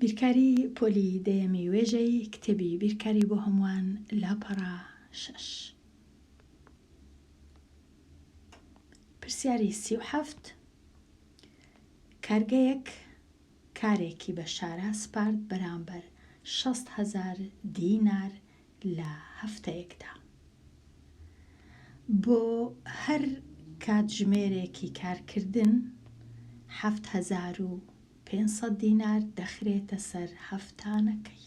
بیرکاری پۆلی دەیەمی وێژەی کتێبی بیرکاری بۆ هەمووان لاپەڕە شەش. پرسیاری 37 کارگەیەک کارێکی بە شارا سپارد بەرامبەر 60 هەزار دینار لە هەفتەیەکدا. بۆ هەر کاتژمێرێکی کارکردن 7500 دینار دەخرێتە سەر هەفتانەکەی.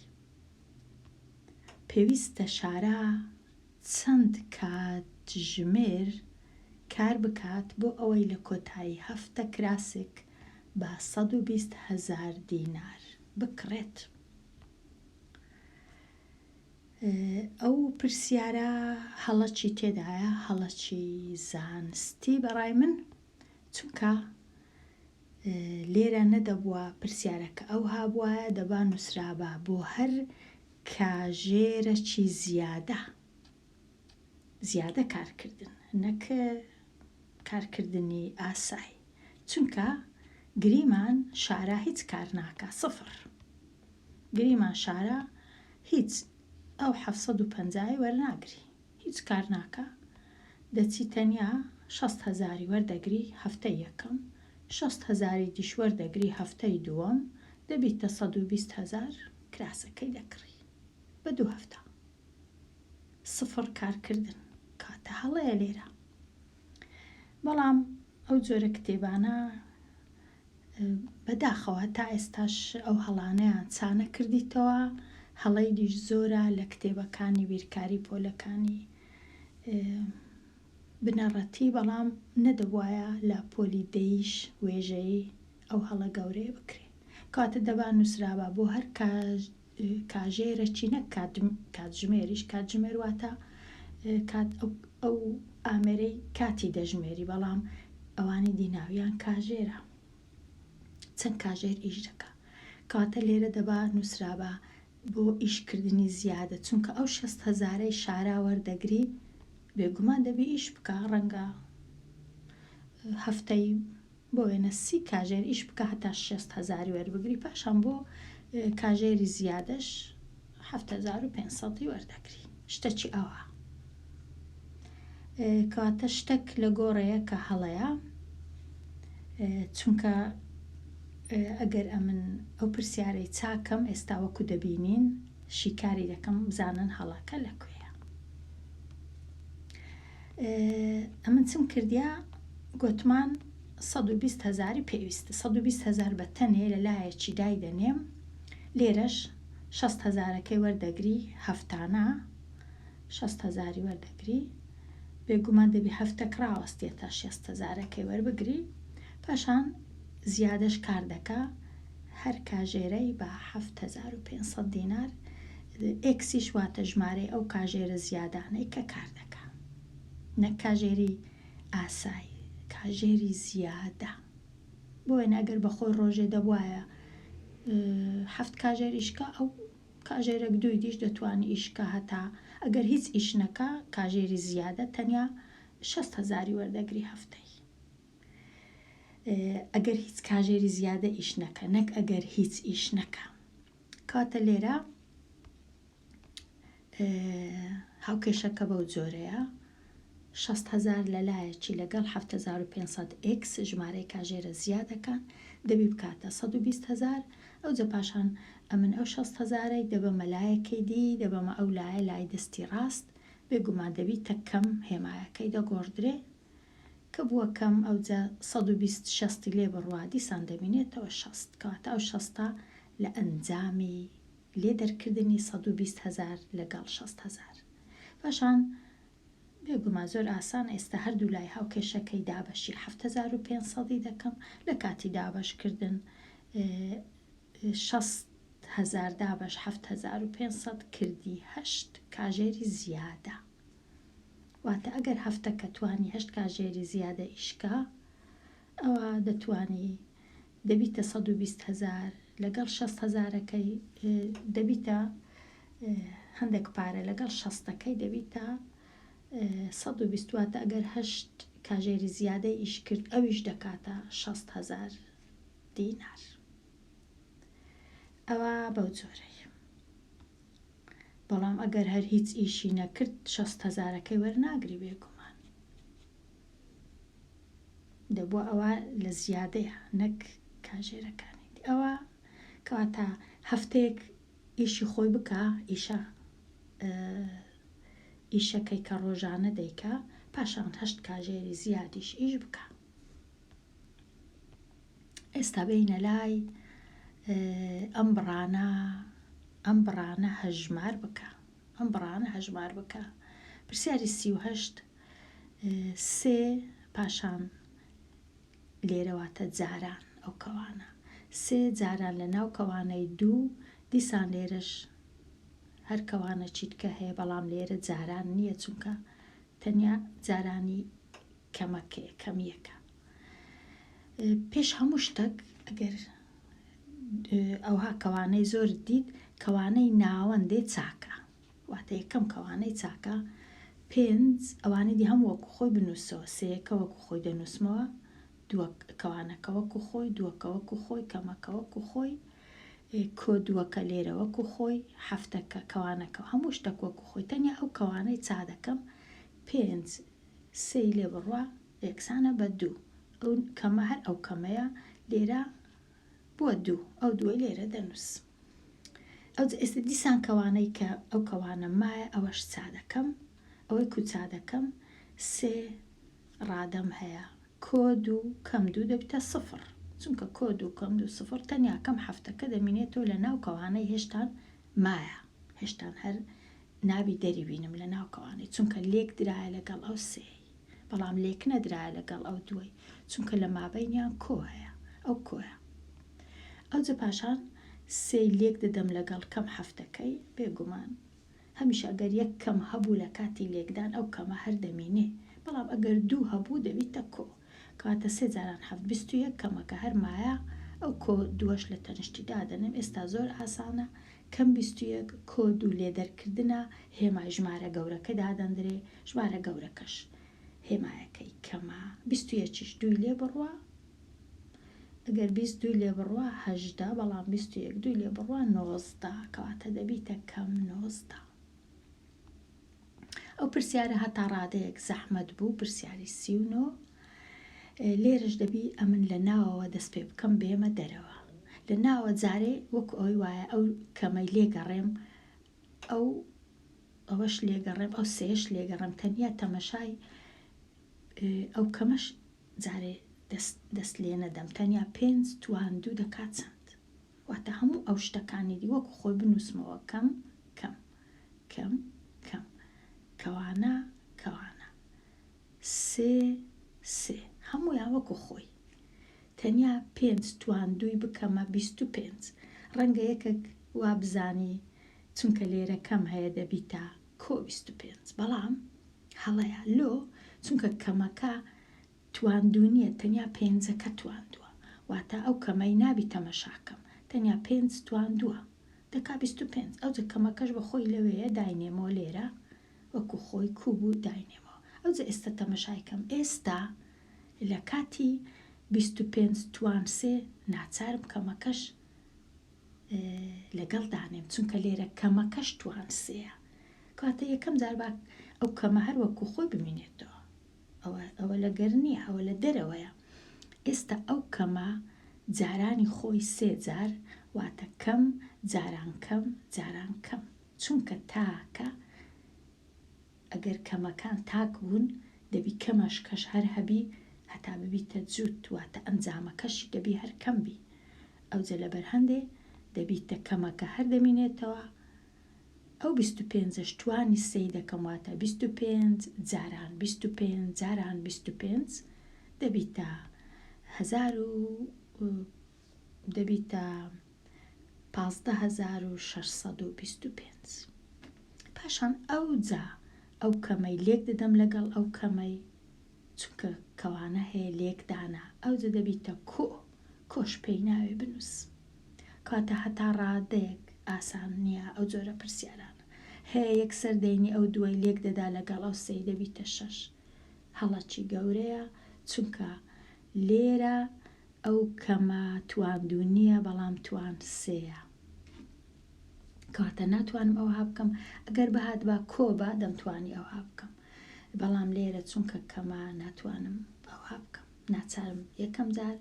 پێویستە شارا چەند کاتژمێر کار بکات بۆ ئەوەی لە کۆتایی هەفتە کراسێک بە 120 هەزار دینار بکڕێت؟ ئەو پرسیارە هەڵەچی تێدایە، هەڵەچی زانستی بەڕای من، چونکە لێرە نەدەبووە پرسیارەکە ئەوها بوایە، دەبا نووسرابا بۆ هەر کاژێرەکی زیادە، زیادە کارکردن نەک کارکردنی ئاسای، چونکە گریمان شارا هیچ کار ناکا سفر. گریمان شارا هیچ ئەو 750 ی وەرناگری هیچ کار ناکا دەچی تەنیا 60 هەزاری وەردەگری هەفتەی یەکەم 60 هەزاری دیش وەردەگری هەفتەی دووەم دەبیتە 120 هەزار کراسەکەی دەکڕی بە دوو هەفتە سفڕ کارکردن کاتە هەڵەیە لێرە بەڵام ئەو جۆرە کتێبانە بەداخەوە تا ئێستاش ئەو هەڵانەیان چانەکردیتەوە، هەڵەی دیش زۆرە لە کتێبەکانی بیرکاری پۆلەکانی بنەڕەتی، بەڵام نەدەبوایە لە پۆلی دەیش وێژەیی ئەو هەڵە گەورەیە بکرێ. کەواتە دەبا نووسرابا بۆ هەر کاژێرەکی نەک کاتژمێریش، کاتژمێر واتە کات ئەو ئامێرەی کاتی دەژمێری، بەڵام ئەوانی دی ناویان کاژێرە، چەند کاژێر ئیش دەکا. کەواتە لێرە دەبا نووسرابا بۆ ئیشکردنی زیادە، چونکە ئەو 60 هەزارەی شارا وەردەگری بێگومان دەبی ئیش بکا، ڕەنگە هەفتەی بۆ وێنە 30 کاژێر ئیش بکا هەتا 60 هەزاری وەربگری، پاشان بۆ کاژێری زیادەش 7500 وەردەگری، شتەکی ئەوە. کەواتە شتەک لە گۆڕەیە کە هەڵەیە، چونکە ئەگەر ئەمن ئەو پرسیارەی چاکەم ئێستا وەکو دەبینین شیکاری دەکەم بزانن هەڵەکە لە کوێیە. ئەمن چم کردیا گۆتمان 120 هەزاری پێویستە، 120 هەزار بە تەنێ لە لایەکی دایدەنێم، لێرەش 60 هەزارەکەی وەردەگری هەفتانە 60 هەزاری وەردەگری، بێگومان دەبی هەفتەک ڕاوەستیە تا 60 هەزارەکەی وەربگری، پاشان زیادەش کار دەکا هەر کاژێرەی بە 7500 دینار، ئێکسیش واتە ژمارەی ئەو کاژێرە زیادانەی کە کار دەکا، نەک کاژێری ئاسایی، کاژێری زیادە. بۆ وێنە ئەگەر بە خۆی ڕۆژێ دەبوایە حەفت کاژێر ئیش کا، ئەو کاژێرەک دووی دیش دەتوانی ئیش کا، هەتا ئەگەر هیچ ئیش نەکا کاژێری زیادە تەنیا 60 هەزاری وەردەگری هەفتەی، ئەگەر هیچ کاژێری زیادە ئیش نەکا، نەک ئەگەر هیچ ئیش نەکا. کاتە لێرە هاوکێشەکە بەو جۆرەیە، 60 هەزار لە لایەکی لەگەڵ 7500 ئێکس ژمارەی کاژێرە زیادەکان دەبی بکاتە 120 هەزار، ئەوجە پاشان ئەمن ئەو 60 هەزارەی دەبەمە لایەکەی دی، دەبەمە ئەو لایە لای دەستی ڕاست، بێگومان دەبیتە کەم، هێمایەکەی دەگۆڕدرێ کە بووە کەم، ئەوجە 120 شەستی لێ بڕوا دیسان دەمینێتەوە 60، کەواتە ئەو شەستە لە ئەنجامی لێ دەرکردنی 120 هەزار لەگەڵ 60 هەزار. پاشان بێگومان زۆر ئاسانە ئێستا هەردوو لای هاوکێشەکەی دابەشی 7500 دەکەم، لە کاتی دابەشکردن 60 هەزار دابەش 7500 کردی هەشت کاژێری زیادە، واتە ئەگەر هەفتەکە توانی هەشت کاژێری زیادە ئیشکا ئەوە دەتوانی دەبیتە 120 هەزار لەگەڵ 60 هەزارەکەی دەبیتە هەندێک پارە لەگەڵ شەستەکەی دەبیتە 120، واتە ئەگەر هەشت کاژێری زیادەی ئیش کرد ئەویش دەکاتە 60 هەزار دینار. ئەوە بەو جۆرەی. بەڵام ئەگەر هەر هیچ ئیشی نەکرد 60 هەزارەکەی وەرناگری بێگومان. دەبووە ئەوە لە زیادەیە نەک کاژێرەکانی دی. ئەوە کەواتە هەفتەیەک ئیشی خۆی بکا ئیشە ئیشەکەی کە ڕۆژانە دەیکا پاشان هەشت کاژێری زیادیش ئیش بکا. ئێستا بێینە لای ئەم بڕانە ئەم بڕانە هەژمار بکە ئەم بڕانە هەژمار بکە پرسیاری 38 سێ پاشان لێرە واتە جاران ئەو کەوانە سێ جاران لە ناو کەوانەی دوو دیسان لێرەش هەر کەوانە چیتکە هەیە بەڵام لێرە جاران نییە چونکە تەنیا جارانی کەمەکەیە کەمیەکە پێش هەموو شتەک ئەگەر ئەوها کەوانەی زۆر دیت کەوانەی ناوەندێ چاکە واتە یەکەم کەوانەی چاکە پێنج ئەوانەی دی هەموو وەکو خۆی بنووسەوە سێیەکە وەکو خۆی دەنووسمەوە دووە کەوانەکە وەکو خۆی دووەکە وەکو خۆی کەمەکە وەکو خۆی کۆ دووەکە لێرە وەکو خۆی حەفتەکە کەوانەکە هەموو شتەک وەکو خۆی تەنیا ئەو کەوانەی چا دەکەم پێنج سێی لێ بڕوا یەکسانە بە دوو ئەو کەمە هەر ئەو کەمەیە لێرە بووە دوو ئەو دووەی لێرە دەنووسم ئەوجا ئێستا دیسان کەوانەی کە ئەو کەوانە مایە ئەوەش چا دەکەم ئەوەی کو چا دەکەم سێ ڕادەم هەیە کۆ دوو کەم دوو دەبیتە سفر چونکە کۆ دوو کەم دوو سفر تەنیا کەم حەفتەکە دەمینێتەوە لە ناو کەوانەی هێشتان مایە هێشتان هەر نابی دەری بینم لە ناو کەوانەی چونکە لێک درایە لەگەڵ ئەو سێی بەڵام لێک نەدرایە لەگەڵ ئەو دووەی چونکە لە مابەینیان کۆ هەیە ئەو کۆیە ئەوجە پاشان سێی لێک دەدەم لەگەڵ کەم حەفتەکەی بێگومان هەمیشە ئەگەر یەک کەم هەبوو لە کاتی لێکدان ئەو کەمە هەر دەمینێ بەڵام ئەگەر دوو هەبوو دەبیتە کۆ کەواتە سێ جاران حەفت 21 کەمەکە هەر مایە ئەو کۆ دووەش لە تەنیشتی دادەنێم ئێستا زۆر ئاسانە کەم 21 کۆ دوو لێدەرکردنە هێمای ژمارە گەورەکە دادەندرێ ژمارە گەورەکەش هێمایەکەی کەمە 21یش دووی لێ بڕوا ئەگەر 20 دووی لێ بڕوا 18 بەڵام 21 دووی لێ بڕوا 19 کەواتە دەبیتە کەم 19. ئەو پرسیارە هەتا ڕادەیەک زەحمەت بوو پرسیاری 39. لێرەش دەبی ئەمن لە ناوەوە دەست پێ بکەم بێمە دەرەوە لە ناوە جارێ وەکو ئەوەی وایە ئەو کەمەی لێگەڕێم ئەو ئەوەش لێگەڕێم ئەو سێش لێگەڕێم تەنیا تەمەشای ئەو کەمەش جارێ دەست دەست لێ نەدەم تەنیا پێنج توان دوو دەکات چەند واتە هەموو ئەو شتەکانی دی وەکو خۆی بنووسمەوە کەم کەم کەم کەم کەوانە کەوانە سێ سێ هەموویان وەکو خۆی تەنیا پێنج توان دووی بکەمە 25 ڕەنگە یەکێک وا بزانی چونکە لێرە کەم هەیە دەبیتە کۆ 25 بەڵام هەڵەیە لۆ چونکە کەمەکە تواندوو نییە تەنیا پێنجەکە تواندووە واتە ئەو کەمەی نابی تەمەشاکەم تەنیا پێنج تواندووە دەکا 25 ئەوجە کەمەکەش بە خۆی لەوێیە داینێمەوە لێرە وەکو خۆی کوب و داینێمەوە ئەوجە ئێستا تەمەشای کەم ئێستا لە کاتی 25 توان سێ ناچارم کەمەکەش لەگەڵ دانێم چونکە لێرە کەمەکەش توان سێیە کەواتە یەکەم جار با ئەو کەمە هەر وەکو خۆی بمینێتەوە ئەوە ئەوە لەگەر نییە ئەوە لە دەرەوەیە ئێستا ئەو کەمە جارانی خۆی سێ جار واتە کەم جاران کەم جاران کەم چونکە تاکە ئەگەر کەمەکان تاک بوون دەبی کەمەش کەش هەر هەبی هەتا ببیتە جووت واتە ئەنجامەکەشی دەبی هەر کەم بی ئەوجە لەبەر هەندێ دەبیتە کەمەکە هەر دەمینێتەوە ئەو 25ەش توانی سێی دەکەم واتە 25 جاران 25 جاران 25 دەبیتە هەزار و دەبیتە 15625. پاشان ئەوجا ئەو کەمەی لێک دەدەم لەگەڵ ئەو کەمەی چونکە کەوانە هەیە لێکدانە ئەوجە دەبیتە کۆ کۆش پێی ناوێ بنووس کەواتە هەتا ڕادەیەک ئاسان نییە ئەو جۆرە پرسیارانە هەیە یەکسەر دەینی ئەو دووەی لێک دەدا لەگەڵ ئەو سێی دەبیتە شەش هەڵەچی گەورەیە چونکە لێرە ئەو کەمە تواندوو نییە بەڵام توان سێیە. کەواتە ناتوانم ئەوها بکەم ئەگەر بهاتبا کۆ با دەمتوانی ئەوها بکەم بەڵام لێرە چونکە کەمە ناتوانم ئەوها بکەم ناچارم یەکەم جار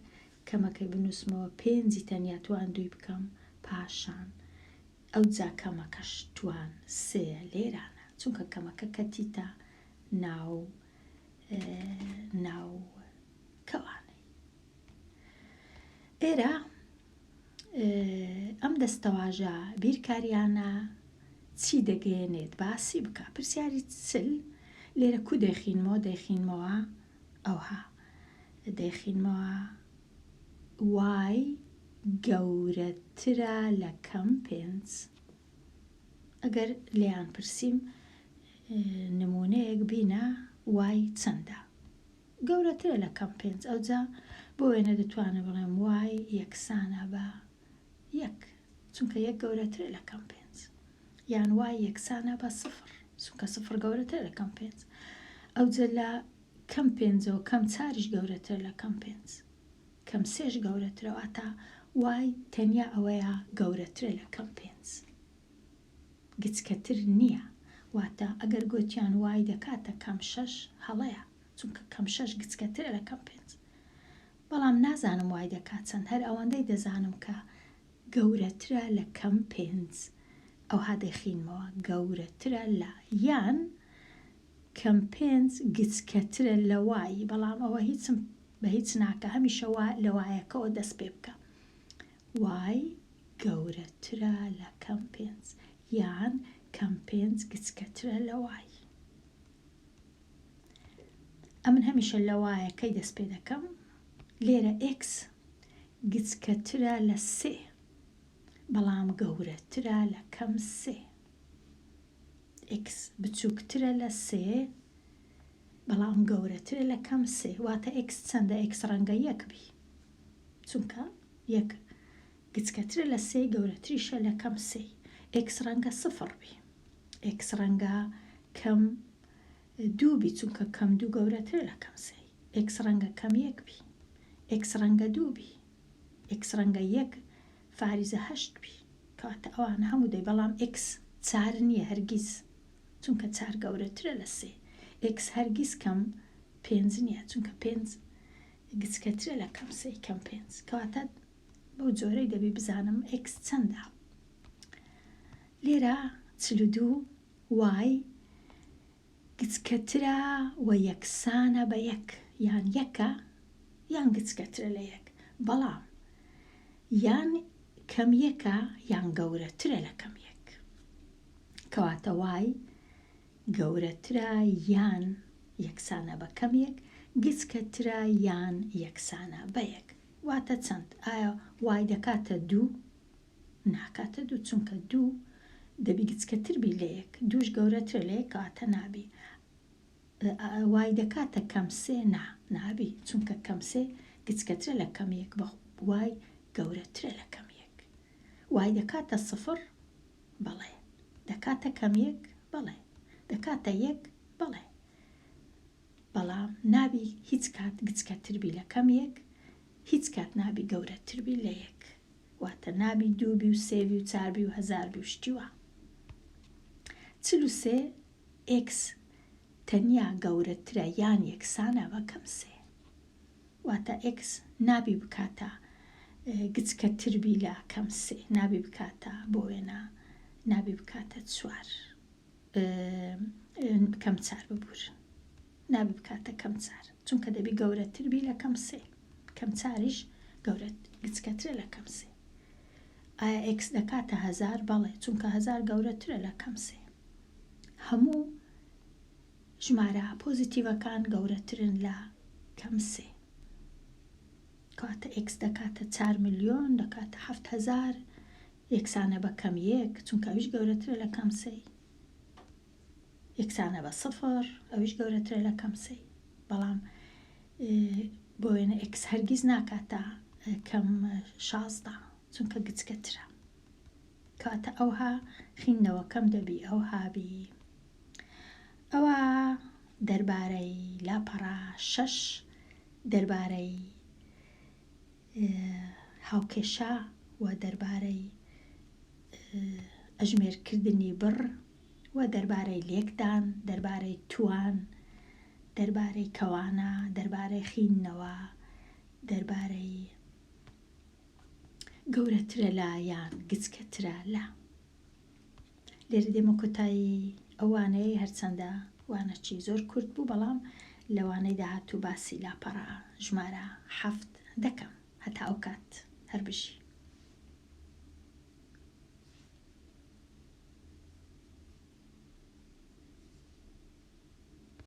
کەمەکەی بنووسمەوە پێنجی تەنیا تواندووی بکەم پاشان ئەوجا کەمەکەش توان سێیە لێرانە چونکە کەمەکە کەتیتە ناو ناو کەوانەی ئێرە ئەم دەستەواژە بیرکاریانە چی دەگەیەنێت باسی بکە پرسیاری 40 لێرە کو دەیخینمەوە دەیخینمەوە ئەوها دەیخینمەوە y گەورەترە لە کەم پێنج ئەگەر لێیان پرسیم نمونەیەک بینە y چەندە گەورەترە لە کەم پێنج ئەوجا بۆ وێنە دەتوانم بڵێم y یەکسانە بە یەک چونکە یەک گەورەترە لە کەم پێنج یان y یەکسانە بە سفر چونکە سفر گەورەترە لە کەم پێنج ئەوجە لە کەم پێنجەوە کەم چاریش گەورەترە لە کەم پێنج کەم سێش گەورەترە واتە y تەنیا ئەوەیە گەورەترە لە کەم پێنج گچکەتر نییە واتە ئەگەر گۆتیان y دەکاتە کەم شەش هەڵەیە چونکە کەم شەش گچکەترە لە کەم پێنج بەڵام نازانم y دەکات چەند هەر ئەوەندەی دەزانم کە گەورەترە لە کەم پێنج ئەوها دەیخینمەوە گەورەترە لە یان کەم پێنج گچکەترە لە y بەڵام ئەوە هیچم بە هیچ ناکە هەمیشە وا لە y ەکەوە دەست پێ بکە y گەورەترە لە کەم پێنج یان کەم پێنج گچکەترە لە y ئەمن هەمیشە لە y ەکەی دەست پێ دەکەم لێرە x گچکەترە لە سێ بەڵام گەورەترە لە کەم سێ x بچووکترە لە سێ بەڵام گەورەترە لە کەم سێ واتە x چەندە x ڕەنگە یەک بی چونکە یەک گچکەترە لە سێ گەورەتریشە لە کەم سێ x ڕەنگە سفر بی x ڕەنگە کەم دوو بی چونکە کەم دوو گەورەترە لە کەم سێ x ڕەنگە کەم یەک بی x ڕەنگە دوو بی x ڕەنگە یەک فاریزە هەشت بی کەواتە ئەوانە هەموو دەی بەڵام x چار نییە هەرگیز چونکە چار گەورەترە لە سێ x هەرگیز کەم پێنج نییە چونکە پێنج گچکەترە لە کەم سێ کەم پێنج کەواتە بەو جۆرەی دەبی بزانم x چەندە لێرە 42 y گچکەترە و یەکسانە بە یەک یان یەکە یان گچکەترە لە یەک بەڵام یان کەم یەکە یان گەورەترە لە کەم یەک کەواتە y گەورەترە یان یەکسانە بە کەم یەک گچکەترە یان یەکسانە بە یەک واتە چەند ئایا y دەکاتە دوو ناکاتە دوو چونکە دوو دەبی گچکەتر بی لە یەک دووش گەورەترە لە یەک کەواتە نابی y دەکاتە کەم سێ نا نابی چونکە کەم سێ گچکەترە لە کەم یەک بە y گەورەترە لە کەم یەک y دەکاتە سفر بەڵێ دەکاتە کەم یەک بەڵێ دەکاتە یەک بەڵێ بەڵام نابی هیچ کات گچکەتر بی لە کەم یەک هیچ کات نابی گەورەتر بی لە یەک واتە نابی دوو بی و سێ بی و چار بی و هەزار بی و شتی وا. 43 x تەنیا گەورەترە یان یەکسانە بە کەم سێ واتە x نابی بکاتە گچکەتر بی لە کەم سێ نابی بکاتە بۆ وێنە نابی بکاتە چوار کەم چار ببور نابی بکاتە کەم چار چونکە دەبی گەورەتر بی لە کەم سێ کەم چاریش گەورە گچکەترە لە کەم سێ ئایا x دەکاتە هەزار بەڵێ چونکە هەزار گەورەترە لە کەم سێ هەموو ژمارە پۆزیتیڤەکان گەورەترن لە کەم سێ کەواتە x دەکاتە چار ملیۆن دەکاتە 7000 یەکسانە بە کەم یەک چونکە ئەویش گەورەترە لە کەم سێ یەکسانە بە سفر ئەویش گەورەترە لە کەم سێ بەڵام بۆ وێنە x هەرگیز ناکاتە کەم شازدە چونکە گچکەترە کەواتە ئەوها خیندنەوەکەم دەبی ئەوها بی ئەوە دەربارەی لاپەڕە شەش دەربارەی هاوکێشە و دەربارەی. ئەژمێرکردنی بڕ و دەربارەی لێکدان، دەربارەی توان، دەربارەی کەوانە، دەربارەی خیندنەوە، دەربارەی گەورەترە لە یان گچکەترە لە. لێرە دێمە کۆتایی ئەو وانەیەی هەرچەندە وانەکی زۆر کورت بوو بەڵام لە وانەی داهاتوو باسی لاپەڕە ژمارە حەفت دەکەم. هەتا ئەو کات هەر بژی.